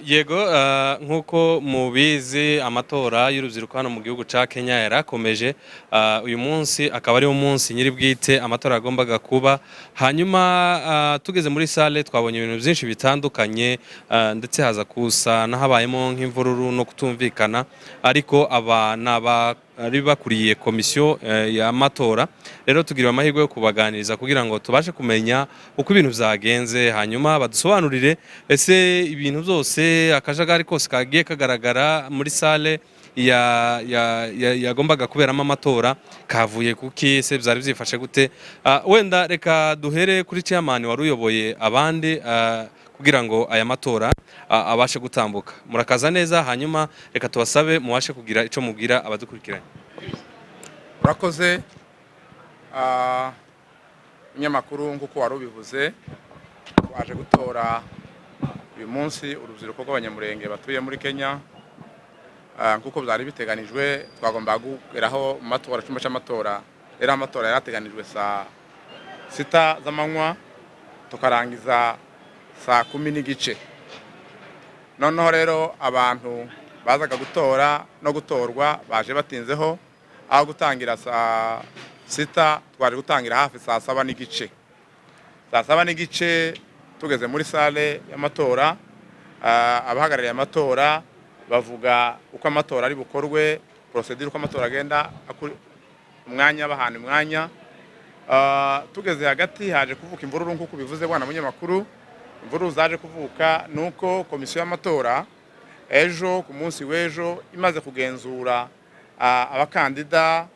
Yego, nk'uko mubizi, amatora y'urubyiruko hano mu gihugu ca Kenya yarakomeje. Uyu munsi akaba ari munsi nyiri bwite amatora yagombaga kuba. Hanyuma tugeze muri salle twabonye ibintu byinshi bitandukanye, ndetse haza kusa n'ahabayemo nk'imvururu no kutumvikana, ariko aba ni abari bakuriye komisiyo y'amatora. Rero tugira amahirwe yo kubaganiriza kugira ngo tubashe kumenya uko ibintu byagenze, hanyuma badusobanurire ese ibintu byose, akajagari kose kagiye kagaragara muri salle yagombaga kuberamo amatora kavuye kuki, ese byari byifashe gute? Wenda reka duhere kuri chairman wari uyoboye abandi kugira ngo aya matora abashe gutambuka. Murakaza neza. Hanyuma reka tubasabe mubashe kugira ico mubwira abadukurikiranye. Urakoze, umunyamakuru. Nk'uko wari ubivuze, twaje gutora uyu munsi urubyiruko rw'Abanyamurenge batuye muri Kenya. Nk'uko byari biteganijwe, twagombaga kugeraho mu matora, icyumba cy'amatora. Rero amatora yari ateganijwe saa 6 z'amanywa, tukarangiza saa 10:30. Noneho rero abantu bazaga gutora no gutorwa baje batinzeho. Aho gutangira saa 6, twaje gutangira hafi saa 7:30. Saa 7:30 tugeze muri salle y'amatora, abahagarariye amatora bavuga uko amatora ari bukorwe, procédure uko amatora agenda, umwanya bahana umwanya. Tugeze hagati haje kuvuka imvururu nk'uko bivuze, bwana munyamakuru. Imvururu zaje kuvuka nuko komisiyo y'amatora ejo, ku munsi w'ejo, imaze kugenzura abakandida,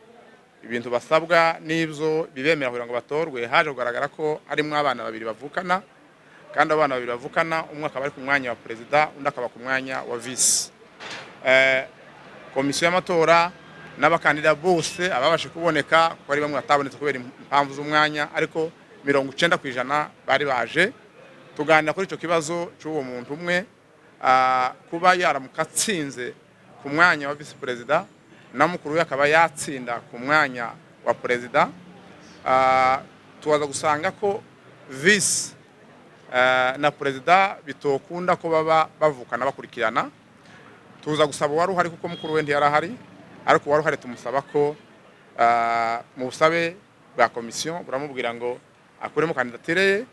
ibintu basabwa n'ibyo bibemera kugira ngo batorwe, haje kugaragara ko harimo abana babiri bavukana. Kandi abana babiri bavukana, umwe akaba ari ku mwanya wa perezida, undi akaba ku mwanya wa visi. Komisiyo y'amatora n'abakandida bose ababashe kuboneka, kuko ari bamwe batabonetse kubera impamvu z'umwanya, ariko 90% bari baje. Tuganira kuri icyo kibazo cy'uwo muntu umwe, kuba yaramuka atsinze ku mwanya wa visi perezida na mukuru we akaba yatsinda ku mwanya wa perezida. Tubaza gusanga ko visi na perezida bitokunda ko baba bavukana bakurikirana. Tuza gusaba uwari uhari, kuko mukuru we ntiyari ahari, ariko uwari uhari tumusaba ko mu busabe bwa komisiyo buramubwira ngo akuremo kandidatire ye,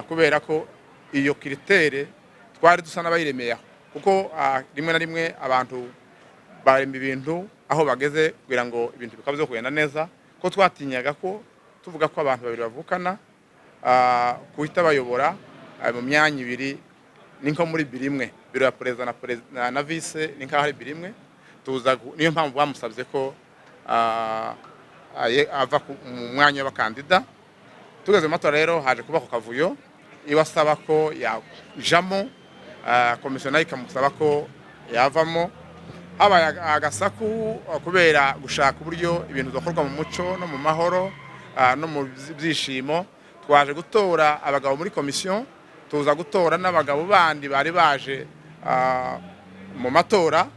kubera ko iyo critère twari dusa n'abayiremeye aho, kuko rimwe na rimwe abantu barema ibintu aho bageze kugira ngo ibintu bikaba kugenda neza, ko twatinyaga ko tuvuga ko abantu babiri bavukana guhita bayobora mu myanya ibiri ni nko muri biro imwe, biro ya perezida na vice ni nk'aho ari biro imwe. Tuza niyo mpamvu bamusabye ko ava mu mwanya w'abakandida. Tugeze mu matora rero haje kuba ako kavuyo, iwe asaba ko yajamo, komisiyo nayo ikamusaba ko yavamo. Habaye agasaku kubera gushaka uburyo ibintu bikorwa mu muco no mu mahoro no mu byishimo. Twaje gutora abagabo muri komisiyo, tuza gutora n'abagabo bandi bari baje mu matora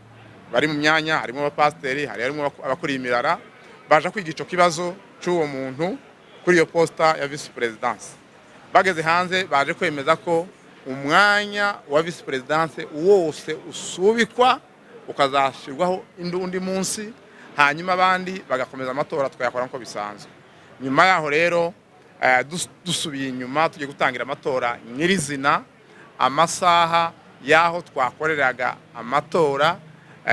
bari mu myanya, harimo abapasiteri, harimo abakuriye imirara, baje kwiga ico kibazo cy'uwo muntu kuri iyo poste ya vice présidence. Bageze hanze baje kwemeza ko umwanya wa vice présidence wose usubikwa, ukazashyirwaho undi munsi, hanyuma abandi bagakomeza amatora, tukayakora nk'uko bisanzwe. Nyuma yaho rero dusubiye inyuma, tugiye gutangira amatora nyirizina, amasaha y'aho twakoreraga amatora,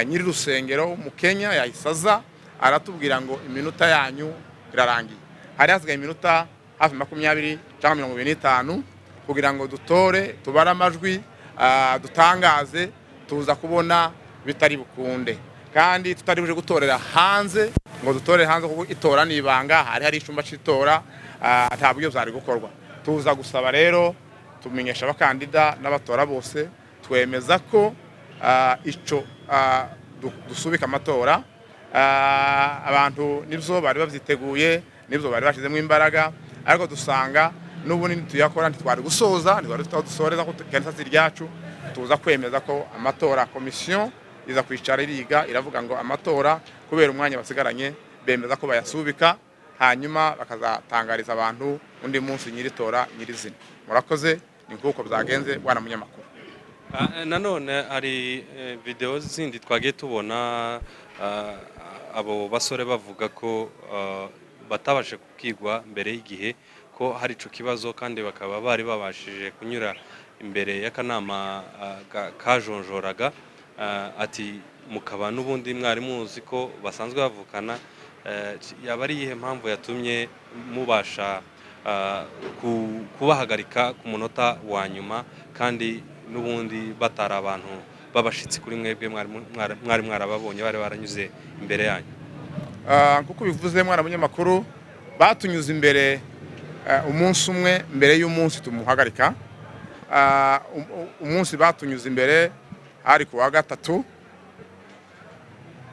nyiri urusengero mu Kenya yahise aza aratubwira ngo iminota yanyu irarangiye. Hari hasigaye iminota hafi 20 cyangwa 25 kugira ngo dutore, tubare amajwi, dutangaze. Tuza kubona bitari bukunde kandi tutari buje gutorera hanze, ngo dutore hanze kuko itora ni ibanga. Hari hari icyumba cy'itora, nta buryo byari gukorwa. Tuza gusaba rero, tumenyesha abakandida n'abatora bose, twemeza ko ico dusubika amatora. Abantu nibyo bari babyiteguye, nibyo bari bashyizemo imbaraga, ariko dusanga n'ubundi tuyakora ntitwari gusoza, ntitwari dufite aho dusoreza ko kanisa ryacu. Tuza kwemeza ko amatora, komisiyo iza kwicara iriga, iravuga ngo amatora kubera umwanya basigaranye bemeza ko bayasubika, hanyuma bakazatangariza abantu undi munsi nyiritora nyirizina. Murakoze, ni nk'uko byagenze, bwana munyamakuru. Nanone hari video zindi twagiye tubona, abo basore bavuga ko batabashe kubwirwa mbere y'igihe ko hari ico kibazo, kandi bakaba bari babashije kunyura imbere y'akanama kajonjoraga. Ati mukaba n'ubundi mwari muzi ko basanzwe bavukana. Yaba ari iyihe mpamvu yatumye mubasha kubahagarika ku munota wa nyuma, kandi n'ubundi batari abantu b'abashitsi kuri mwebwe, mwari mwarababonye, bari baranyuze imbere yanyu? Nkuko bivuze, mwana munyamakuru, batunyuze imbere umunsi umwe mbere y'umunsi tumuhagarika. Umunsi batunyuze imbere hari ku wa gatatu,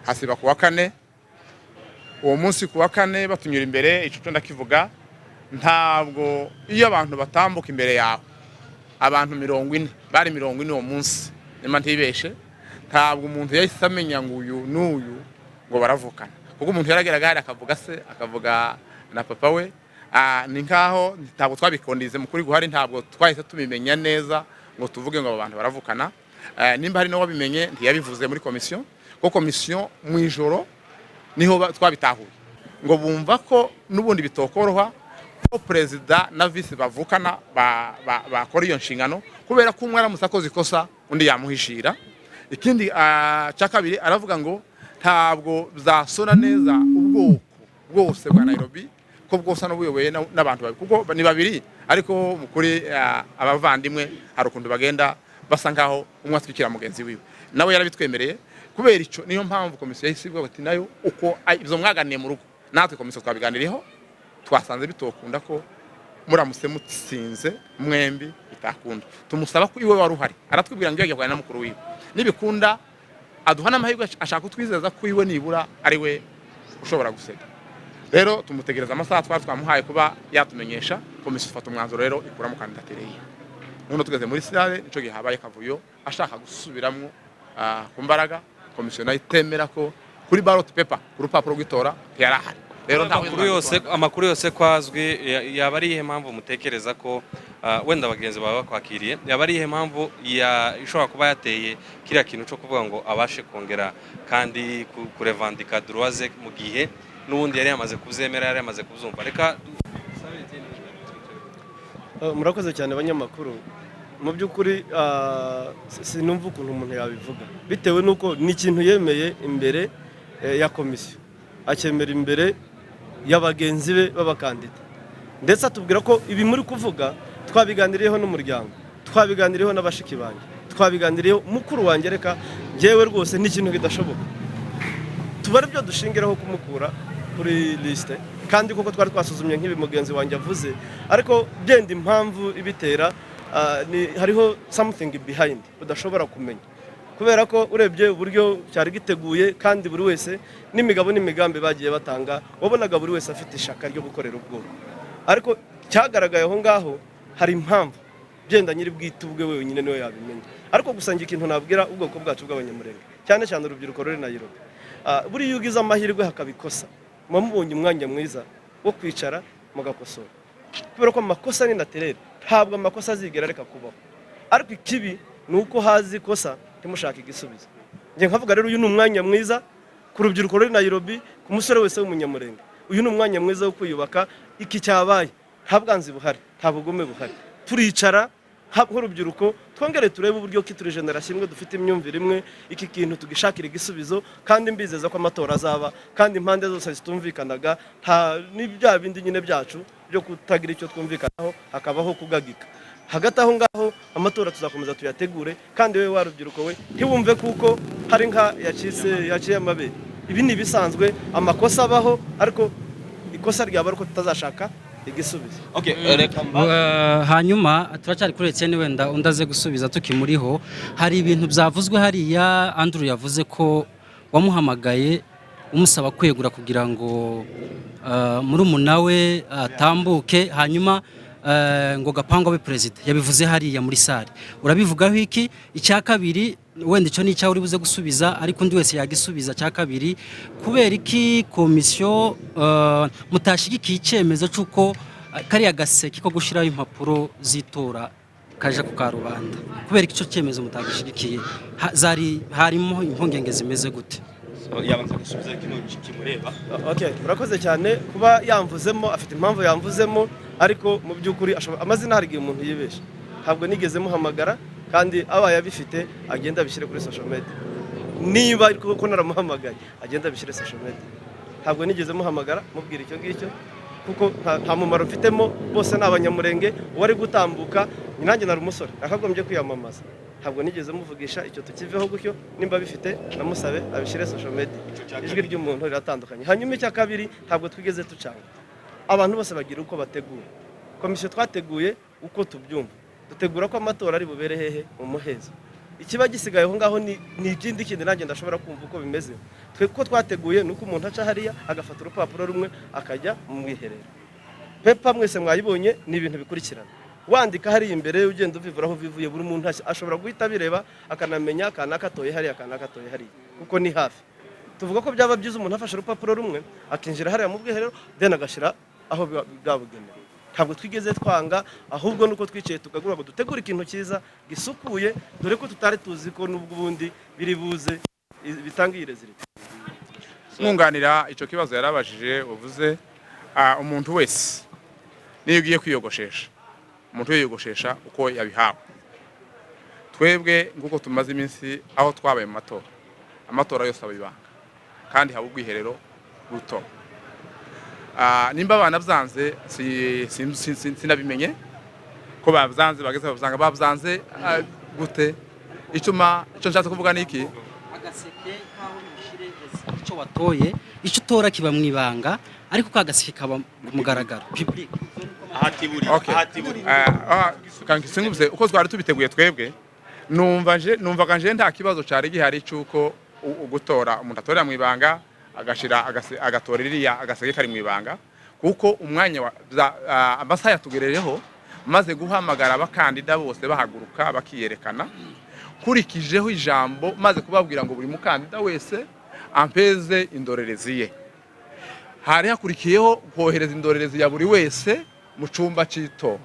hasiba ku wa kane. Uwo munsi ku wa kane batunyura imbere, ico ndakivuga, ntabwo iyo abantu batambuka imbere yawe, abantu 40, bari 40 uwo munsi nyuma, ntibeshe, ntabwo umuntu yahise amenya ngo uyu n'uyu ngo baravukana, kuko umuntu yarageraga hariya akavuga se, akavuga na papa we. Ni nkaho ntabwo twabikondize mu kuri guhari, ntabwo twahise tubimenya neza ngo tuvuge ngo abo bantu baravukana. Nimba hari n'uwabimenye, ntiyabivuze muri komisiyo, kuko komisiyo mu ijoro niho twabitahuye, ngo bumva ko n'ubundi bitokoroha ko perezida na visi bavukana bakora iyo nshingano, kubera ko umwe aramutse akoze ikosa undi yamuhishira. Ikindi cya kabiri, aravuga ngo ntabwo byasona neza ubwoko bwose bwa Nairobi ko bwosa n'ubuyoboye n'abantu babiri, kuko ni babiri, ariko mu kuri abavandimwe hari ukuntu bagenda basa nkaho umwe atwikira mugenzi wiwe. Nawe yarabitwemereye. Kubera ico niyo mpamvu komisiyo yahise ivuga ati nayo uko ibyo mwaganiye mu rugo, natwe komisiyo twabiganiriyeho, twasanze bitokunda ko muramutse mutsinze mwembi bitakunda. Tumusaba ko iwe wari uhari, aratwibwira ngo yagiye kuganira na mukuru wiwe, nibikunda aduha n'amahirwe, ashaka kutwizeza ko iwe nibura ari we ushobora guseka. Rero tumutegereza amasaha twari twamuhaye kuba yatumenyesha. Komisiyo ifata umwanzuro rero, ikuramo kandidatire yiwe. Noneho tugeze muri salle, nico gihe habaye akavuyo, ashaka gusubiramwo ku mbaraga. Komisiyo nayo itemera ko kuri ballot paper, ku rupapuro rw'itora, ntiyari ahari. Rero ntawe Amakuru yose ko azwi, yaba ari iyihe mpamvu mutekereza ko wenda bagenzi bawe bakwakiriye, yaba ari iyihe mpamvu ishobora kuba yateye kiriya kintu cyo kuvuga ngo abashe kongera kandi kurevandika droit ze, mu gihe n'ubundi yari yamaze kubyemera, yari yamaze kubyumva? Reka dusabe Etienne. Murakoze cyane abanyamakuru. Mu by'ukuri sinumva ukuntu umuntu yabivuga, bitewe n'uko ni ikintu yemeye imbere ya komisiyo, akemera imbere ya bagenzi be b'abakandida, ndetse atubwira ko ibi muri kuvuga twabiganiriyeho n'umuryango, twabiganiriyeho n'abashiki banjye, twabiganiriyeho mukuru wanjye, reka njyewe rwose ni ikintu kidashoboka. Tuba ari byo dushingiraho kumukura kuri lisite, kandi koko twari twasuzumye nk'ibi mugenzi wanjye avuze, ariko byenda impamvu ibitera hariho something behind udashobora kumenya, kubera ko urebye uburyo cyari giteguye, kandi buri wese n'imigabo n'imigambi bagiye batanga, wabonaga buri wese afite ishaka ryo gukorera ubwoko. Ariko cyagaragaye aho ngaho hari impamvu byenda nyiri bwite ubwe wenyine niwe yabimenya. Ariko gusa njye ikintu nabwira ubwoko bwacu bw'Abanyamurenge, cyane cyane urubyiruko ruri Nairobi, buriya iyo ugize amahirwe hakaba ikosa, muba mubonye umwanya mwiza wo kwicara mugakosora, kubera ko amakosa ni naturel, ntabwo amakosa azigera areka kubaho. Ariko ikibi ni uko haza ikosa ntimushake igisubizo. Njye nkavuga rero, uyu ni umwanya mwiza ku rubyiruko ruri Nairobi, ku musore wese w'Umunyamurenge, uyu ni umwanya mwiza wo kwiyubaka. Iki cyabaye, nta bwanzi buhari, nta bugome buhari, turicara nk'urubyiruko twongere turebe uburyo ki turi génération imwe, dufite imyumvire imwe, iki kintu tugishakira igisubizo. Kandi mbizeza ko amatora azaba, kandi impande zose zitumvikanaga, nta ni bya bindi nyine byacu byo kutagira icyo twumvikanaho, hakabaho kugagika hagati aho ngaho. Amatora tuzakomeza tuyategure, kandi wowe wa rubyiruko we, ntiwumve kuko hari nka yacitse, yaciye amabere. Ibi ni ibisanzwe, amakosa abaho, ariko ikosa ryaba ari uko tutazashaka igisubizo. Okay, reka mba Hanyuma turacyari kuri Etienne, wenda undi aze gusubiza tukimuriho. Hari ibintu byavuzwe hariya, Andrew yavuze ko wamuhamagaye umusaba kwegura kugira ngo murumuna we atambuke, hanyuma ngo Gapangu abe perezida. Yabivuze hariya muri salle, urabivugaho iki? Icya kabiri, wenda icyo ni icyawe uri buze gusubiza, ariko undi wese yagisubiza. Cya kabiri, kubera iki komisiyo mutashyigikiye icyemezo cy'uko kariya gaseke ko gushyiraho impapuro z'itora? Kaja ku karubanda kubera ko icyo cyemezo mutagishigikiye. Zari harimo impungenge zimeze gute? So, yabanza gusubiza kino kimureba. Okay, murakoze cyane. Kuba yamvuzemo, afite impamvu yamvuzemo, ariko mu by'ukuri amazina hari igihe umuntu yibesha. Ntabwo nigeze muhamagara, kandi abaye abifite agenda abishyire kuri social media. Niba koko naramuhamagaye, agenda abishyire social media. Ntabwo nigeze muhamagara mubwira icyo ngicyo, kuko nta mumaro mfitemo. Bose ni Abanyamurenge. Uwari gutambuka nanjye nari umusore nakagombye kwiyamamaza. Ntabwo nigeze muvugisha. Icyo tukiveho gutyo. Nimba bifite, namusabe abishyire social media. Ijwi ry'umuntu riratandukanye. Hanyuma icya kabiri, ntabwo twigeze tucanga. Abantu bose bagira uko bategura. Komisiyo twateguye uko tubyumva, dutegura ko amatora ari bubere hehe? Mu muhezo. Ikiba gisigaye aho ngaho ni ikindi kindi nanjye ndashobora kumva uko bimeze. Twe ko twateguye ni uko umuntu aca hariya agafata urupapuro rumwe akajya mu mwiherero. Paper mwese mwayibonye, ni ibintu bikurikirana. Wandika hariya imbere, ugenda uvivura aho uvivuye, buri muntu ashobora guhita abireba, akanamenya kanaka atoye hariya, kanaka atoye hariya, kuko ni hafi. Tuvuga ko byaba byiza umuntu afashe urupapuro rumwe akinjira hariya mu bwiherero, then agashyira aho bwabugenewe. Ntabwo twigeze twanga, ahubwo nuko twicaye tukagura ngo dutegure ikintu cyiza gisukuye, dore ko tutari tuzi ko n'ubwo ubundi biri buze bitanga iyi résultat. Mwunganira icyo kibazo yarabajije uvuze, umuntu wese niyo ugiye kwiyogoshesha, umuntu yiyogoshesha uko yabihawe. Twebwe nk'uko tumaze iminsi aho twabaye mu matora, amatora yose aba ibanga kandi haba ubwiherero buto. Nimba abana byanze, sinabimenye ko babyanze, bageze babyanga, babyanze gute? Icuma icyo nshatse kuvuga ni iki? Agaseke kaho ushyire icyo watoye, icyo utora kiba mu ibanga, ariko ka gaseke kaba ku mugaragaro, public. Ahatiburi. Okay. Ahatiburi. Singubize uko twari tubiteguye twebwe. Numva nje numvaga nje nta kibazo cyari gihari cy'uko ugutora umuntu atorera mu ibanga, agashira agatora iriya agaseke kari mu ibanga, kuko umwanya wa amasaha yatugerereho maze guhamagara abakandida bose bahaguruka bakiyerekana, nkurikijeho ijambo maze kubabwira ngo buri mukandida wese ampeze indorerezi ye. Hari hakurikiyeho kohereza indorerezi ya buri wese mu cyumba cy'itora,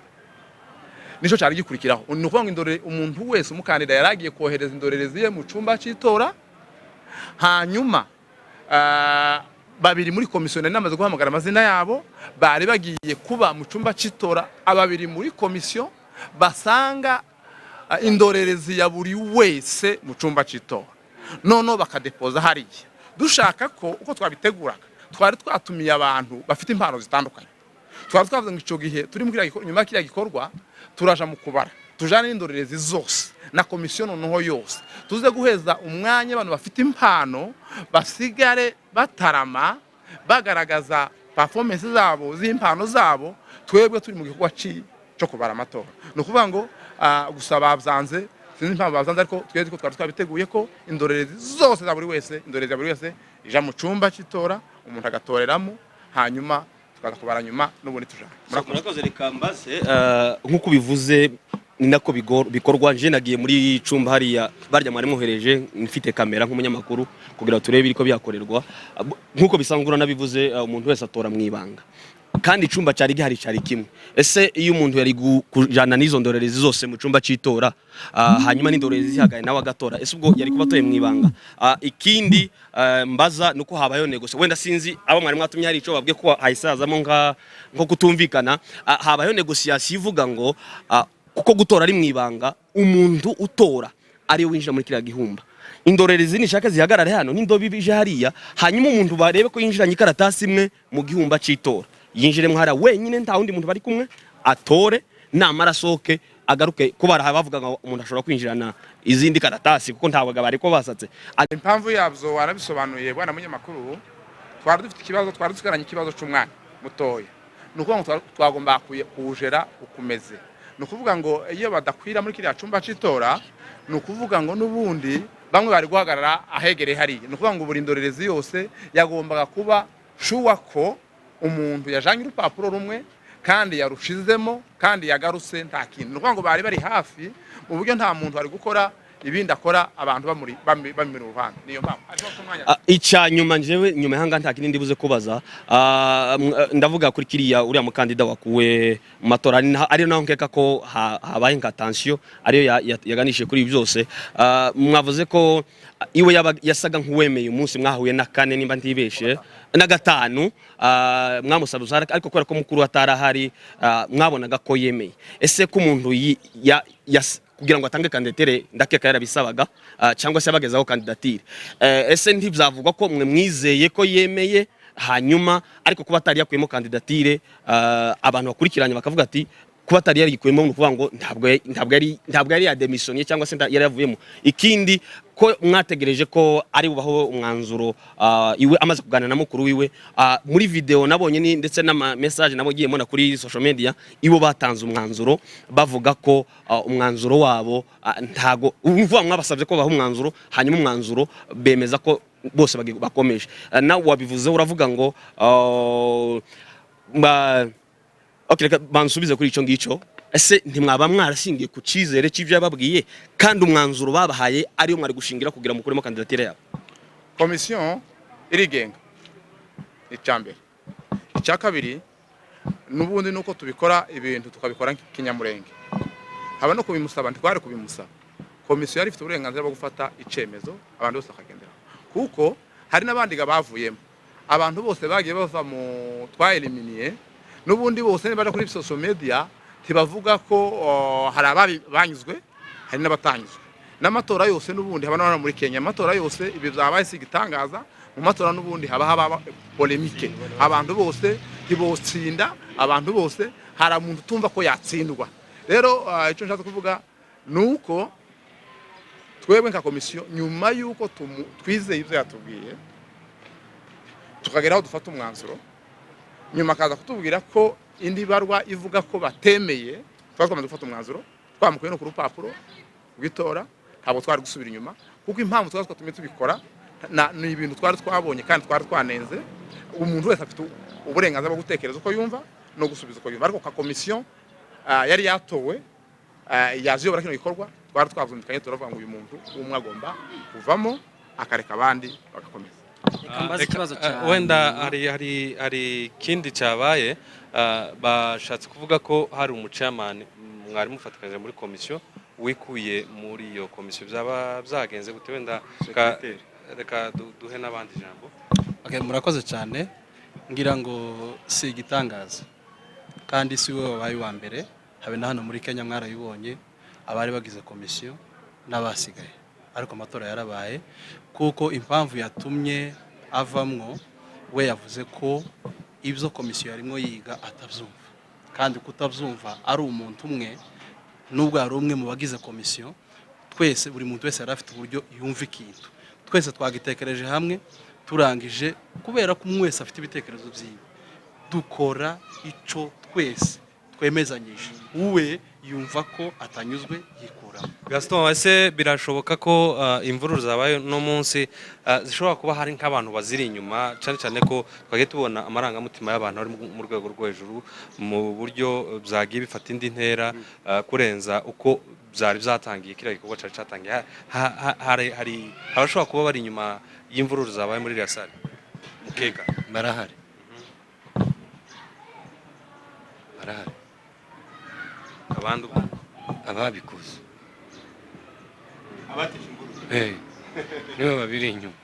nicyo cyari gikurikiraho. Ni ukuvuga ngo umuntu wese umukandida yari agiye kohereza indorerezi ye mu cyumba cy'itora. Hanyuma babiri muri komisiyo nari namaze guhamagara amazina yabo, bari bagiye kuba mu cyumba cy'itora. Ababiri muri komisiyo basanga indorerezi ya buri wese mu cyumba cy'itora, noneho bakadepoza hariya. Dushaka ko uko twabiteguraga, twari twatumiye abantu bafite impano zitandukanye. Twari twavuze ngo icyo gihe turi muri kiriya nyuma ya kiriya gikorwa turaja mu kubara, tujane n'indorerezi zose na komisiyo, noneho yose tuze guheza umwanya abantu bafite impano basigare batarama, bagaragaza performance zabo z'impano zabo, twebwe turi mu gikorwa cyo kubara amatora. Ni ukuvuga ngo gusa babyanze, sinzi impamvu babyanze, ariko twebwe ko twari twabiteguye ko indorerezi zose za buri wese, indorerezi ya buri wese ija mu cyumba cy'itora, umuntu agatoreramo, hanyuma tukaza kubara nyuma n'ubundi tujana. Murakoze. Murakoze. Reka mbaze, nk'uko ubivuze ni nako bikorwa. Nje nagiye muri cumba hariya barya mwari mwohereje, mfite kamera nk'umunyamakuru kugira ngo turebe ibiriko byakorerwa. Nk'uko bisanzwe uranabivuze, umuntu wese atora mu ibanga, kandi icumba cyari gihari cyari kimwe. Ese iyo umuntu yari kujana n'izo ndorerezi zose mu cumba cy'itora, hanyuma n'indorerezi zihagaye nawe agatora, ese ubwo yari kuba atoye mu ibanga? Ikindi mbaza nuko habayeho négociation, wenda sinzi abo mwari mwatumye hari ico babwiye ko hahise hazamo nko kutumvikana. Habayeho négociation ivuga ngo kuko gutora ari mu ibanga, umuntu utora ariwe winjira muri kiriya gihumba, indorerezi nishaka zihagarare hano n'indobo ije hariya, hanyuma umuntu barebe ko yinjiranye ikaratasi imwe mu gihumba cy'itora, yinjiremo hariya wenyine, nta wundi muntu bari kumwe, atore, namara asohoke agaruke kubara. Bavuga ngo umuntu ashobora kwinjirana izindi karatasi kuko ntabwo bari ko basatse. Impamvu yabyo warabisobanuye, bwana munyamakuru. Twari dufite ikibazo, twari dusigaranye ikibazo cy'umwanya mutoya. Ni ukuvuga ngo twagomba kuwujera ukumeze. Ni ukuvuga ngo iyo badakwira muri kiriya cyumba cy'itora, ni ukuvuga ngo n'ubundi bamwe bari guhagarara ahegereye hariya. Ni ukuvuga ngo buri ndorerezi yose yagombaga kuba sure ko umuntu yajanye urupapuro rumwe kandi yarushizemo kandi yagarutse nta kintu. Ni ukuvuga ngo bari bari hafi mu buryo nta muntu ari gukora. Ibindi akora abantu bamuri bamuri uruhande, niyo mpamvu. Ariko ku mwanya Icya nyuma, njyewe nyuma y'ahangaha nta kindi ndibuze kubaza. Ndavuga kuri kiriya uriya mukandida wakuwe mu matora, ari naho nkeka ko habaye nka tension, ariyo yaganishije kuri ibi byose. Mwavuze ko iwe yasaga nk'uwemeye umunsi mwahuye na kane, nimba ntibeshe, na gatanu, mwamusaba uruhare, ariko kubera ko mukuru atarahari, mwabonaga ko yemeye. Ese ko umuntu kugira ngo atange kandidatire, ndakeka yarabisabaga, cyangwa se yabagezaho kandidatire, ese ntibyavugwa ko mwe mwizeye ko yemeye, hanyuma ariko kuba atari yakuyemo kandidatire, abantu bakurikiranye bakavuga ati kuba atari yarikuyemo ni ukuvuga ngo ntabwo yari yademissionye cyangwa se yari yavuyemo? Ikindi, ko mwategereje ko ari bubaho umwanzuro, iwe amaze kuganira na mukuru wiwe, muri video nabonye ni ndetse n'ama message nabo mbona kuri social media, ibo batanze umwanzuro bavuga ko umwanzuro wabo ntago uvuga, mwabasabye ko baha umwanzuro, hanyuma umwanzuro bemeza ko bose bakomeje. Nawe wabivuze uravuga ngo okay, reka bansubize kuri icyo ngicyo. Ese ntimwaba mwarashingiye ku cyizere cy'ibyo yababwiye, kandi umwanzuro babahaye ariyo mwari gushingira kugira mukuremo kandidatire yabo? Komisiyo irigenga, icya mbere. Icya kabiri, n'ubundi nuko tubikora, ibintu tukabikora nk'ikinyamurenge, haba no kubimusaba, ntitwari kubimusaba. Komisiyo yari ifite uburenganzira bwo gufata icyemezo, abantu bose bakagenderaho, kuko hari n'abandi bavuyemo. Abantu bose bagiye bava mu twayeliminiye, n'ubundi bose nibaja kuri social media ntibavuga ko hari ababi banyuzwe, hari n'abatanyuzwe n'amatora yose. N'ubundi haba no muri Kenya amatora yose, ibi byabaye si igitangaza. Mu matora n'ubundi haba polémique, abantu bose ntibotsinda, abantu bose, hari umuntu utumva ko yatsindwa. Rero icyo nshatse kuvuga ni uko twebwe nka komisiyo, nyuma y'uko twizeye ibyo yatubwiye, tukagera aho dufata umwanzuro, nyuma akaza kutubwira ko indi barwa ivuga ko batemeye, twari twamaze gufata umwanzuro, twamukuye no ku rupapuro rw'itora. Ntabwo twari gusubira inyuma, kuko impamvu twari twatumye tubikora ni ibintu twari twabonye kandi twari twanenze. Umuntu wese afite uburenganzira bwo gutekereza uko yumva no gusubiza uko yumva, ariko ka komisiyo yari yatowe, yaje iyobora kino gikorwa, twari twabyumvikanye, turavuga ngo uyu muntu umwe agomba kuvamo akareka abandi bagakomeza. Reka mbaze ikibazo cya Wenda hari ikindi cyabaye, bashatse kuvuga ko hari umuchairman mwari mufatikanyije muri komisiyo wikuye muri iyo komisiyo. Byaba byagenze gute? Wenda reka duhe n'abandi ijambo. Okay, murakoze cyane. Ngira ngo si igitangaza kandi si we wabaye uwa mbere, habe na hano muri Kenya mwarabibonye, abari bagize komisiyo n'abasigaye, ariko amatora yarabaye. Kuko impamvu yatumye avamwo, we yavuze ko ibyo komisiyo yarimo yiga atabyumva, kandi kutabyumva ari umuntu umwe, nubwo yari umwe mu bagize komisiyo, twese, buri muntu wese yari afite uburyo yumva ikintu, twese twagitekereje hamwe, turangije, kubera ko umwe wese afite ibitekerezo byiwe, dukora ico twese twemezanyije, we yumva ko atanyuzwe yikuramo. Gaston, ese birashoboka ko imvururu zabaye no munsi zishobora kuba hari nk'abantu baziri inyuma, cyane cyane ko twagiye tubona amarangamutima y'abantu ari mu rwego rwo hejuru, mu buryo byagiye bifata indi ntera kurenza uko byari byatangiye, kiriya gikorwa cyari cyatangiye? Hari abashobora kuba bari inyuma y'imvururu zabaye muri iriya salle mukeka? Barahari, barahari. Abandi uko? Ababikoze nibo babiri inyuma.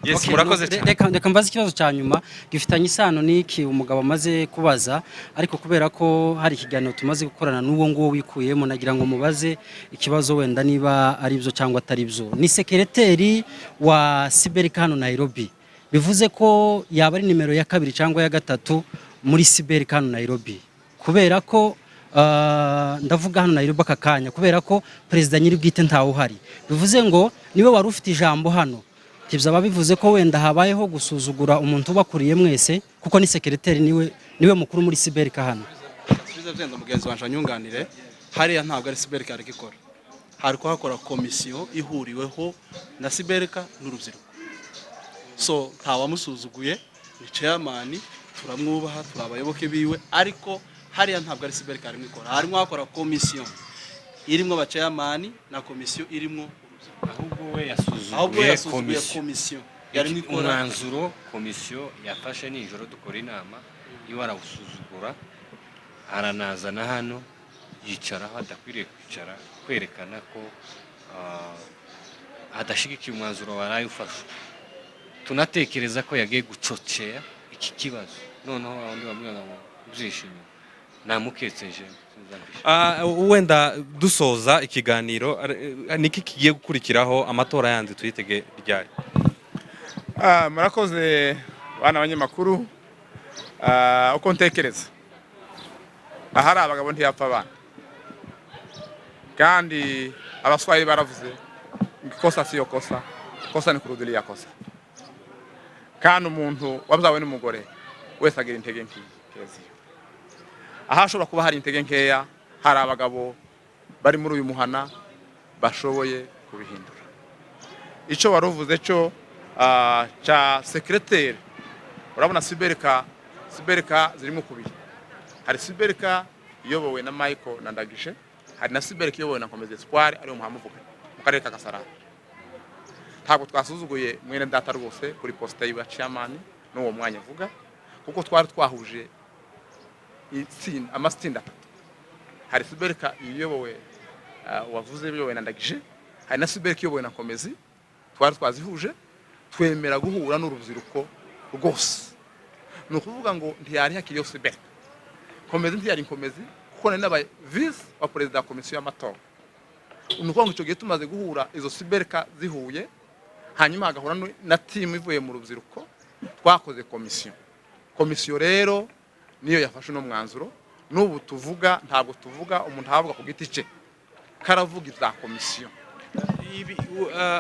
Yes. Okay, Murakoze cyane. Reka mbaze ikibazo cya nyuma gifitanye isano n'iki umugabo amaze kubaza, ariko kubera ko hari ikiganiro tumaze gukorana n'uwo nguwo wikuyemo, nagira ngo mubaze ikibazo, wenda niba ari byo cyangwa atari byo. Ni sekereteri wa Siberika hano Nairobi, bivuze ko yaba ari nimero ya kabiri cyangwa ya gatatu muri Siberika hano Nairobi, kubera ko ndavuga hano Nairobi aka kanya kubera ko perezida nyiri bwite ntawe uhari, bivuze ngo niwe wari ufite ijambo hano. Byaba bivuze ko wenda habayeho gusuzugura umuntu ubakuriye mwese, kuko ni sekereteri, niwe mukuru muri Siberika hano. Subiza byenda mugenzi wanje anyunganire. Hariya ntabwo ari Siberika yari ikora, hari kuhakora komisiyo ihuriweho na Siberika n'urubyiruko. So ntawamusuzuguye, ni chairman, turamwubaha, turi abayoboke biwe, ariko hariya ntabwo ari Siberika harimo ikora, harimo hakora komisiyo. irimo abachairman na komisiyo irimo urubyiruko. Ahubwo we Ahubwo yasuzuguye yasuzuguye komisiyo. Komisiyo yarimo ikora. Umwanzuro komisiyo yafashe nijoro dukora inama, iwe arawusuzugura, aranazana hano yicara aho adakwiriye kwicara, kwerekana ko adashyigikiye umwanzuro waraye ufashwe. Tunatekereza ko yagiye gucocea iki kibazo, noneho abandi bamwe ngo byishimo namuketse nje sinzambisha. Wenda dusoza ikiganiro, niki kigiye gukurikiraho? Amatora yandi tuyitege ryari? Murakoze bana abanyamakuru. Uko ntekereza, ahari abagabo ntiyapfa abana, kandi Abaswahili baravuze ngo ikosa siyo kosa, kosa ni kurudilia kosa. Kandi umuntu wabyawe n'umugore wese agira intege nkeya. Ahashobora kuba hari intege nkeya, hari abagabo bari muri uyu muhana bashoboye kubihindura. Icyo wari uvuze cyo cya secretary, urabona siberika, siberika zirimo kubiri. Hari siberika iyobowe na Michael na Ndagije, hari na siberika iyobowe na Nkomezi Espoir, ariyo muhamuvuga mu karere ka Kasarani. Ntabwo twasuzuguye mwene data rwose kuri poste ya chairman n'uwo mwanya avuga, kuko twari twahuje itsinda, amatsinda atatu. Hari siberika iyobowe wavuze iyobowe na Ndagije, hari na siberika iyobowe na Nkomezi. Twari twazihuje, twemera guhura n'urubyiruko rwose. Ni ukuvuga ngo ntiyari hakiriho siberika Nkomezi, ntiyari Nkomezi, kuko nari nabaye vice wa perezida wa komisiyo y'amatora. Ni ukuvuga ngo icyo gihe tumaze guhura, izo siberika zihuye, hanyuma hagahura na team ivuye mu rubyiruko, twakoze komisiyo. Komisiyo rero niyo yafashe uno mwanzuro. N'ubu tuvuga, ntabwo tuvuga umuntu ahabwa ku giti cye, karavuga ibya komisiyo.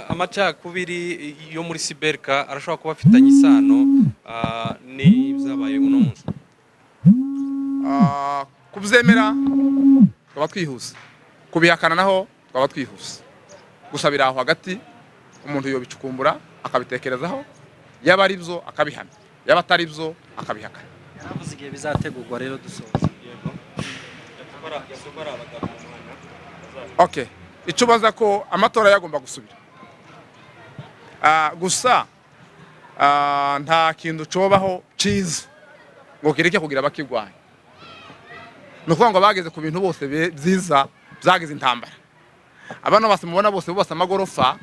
Amacakubiri yo muri siberika arashobora kuba afitanye isano n'ibyabaye uno munsi? Kubyemera twaba twihuse, kubihakana naho twaba twihuse. Gusa biri aho hagati, umuntu yobicukumbura akabitekerezaho, yaba ari byo akabihamya, yaba atari byo akabihakana. Yaravuze igihe bizategurwa rero, dusoza. Okay, icyo ubaza ko amatora yagomba gusubira. Gusa nta kintu cobaho ciza ngo kireke kugira abakirwanya. Ni ukuvuga ngo bageze ku bintu bose byiza byagize intambara. Abana bose mubona bose bubatse amagorofa,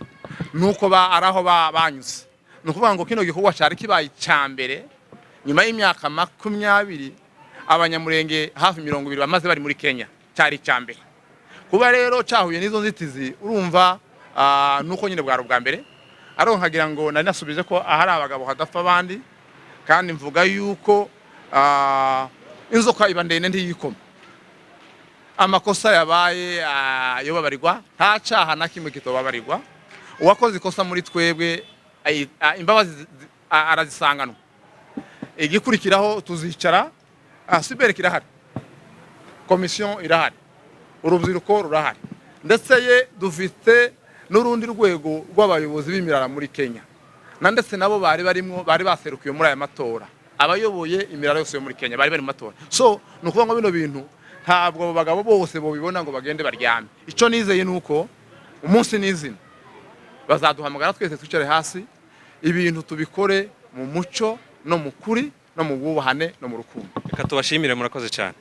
nuko ari aho banyuze. Ni ukuvuga ngo kino gikorwa cyari kibaye icya mbere nyuma y'imyaka 20 Abanyamurenge hafi 20 bamaze bari muri Kenya. Cyari icya mbere. Kuba rero cyahuye n'izo nzitizi, urumva nuko nyine bwari ubwa mbere. Ariko nkagira ngo nari nasubije ko ahari abagabo hadapfa abandi, kandi mvuga yuko inzoka iba ndende ntiyikoma. Amakosa yabaye yobabarirwa, nta cyaha na kimwe kitobabarirwa. Uwakoze ikosa muri twebwe imbabazi arazisanganwa. Igikurikiraho tuzicara. Siberika irahari, komisiyo irahari, urubyiruko rurahari, ndetse ye dufite n'urundi rwego rw'abayobozi b'imirara muri Kenya, na ndetse nabo bari barimo, bari baserukiwe muri aya matora. Abayoboye imirara yose yo muri Kenya bari bari mu matora. So ni ukuvuga ngo bino bintu ntabwo abo bagabo bose bobibona ngo bagende baryame. Icyo nizeye ni uko umunsi n'izina bazaduhamagara twese, twicare hasi, ibintu tubikore mu muco no mu kuri no mu bwubahane no mu rukundo. Reka tubashimire, murakoze cyane.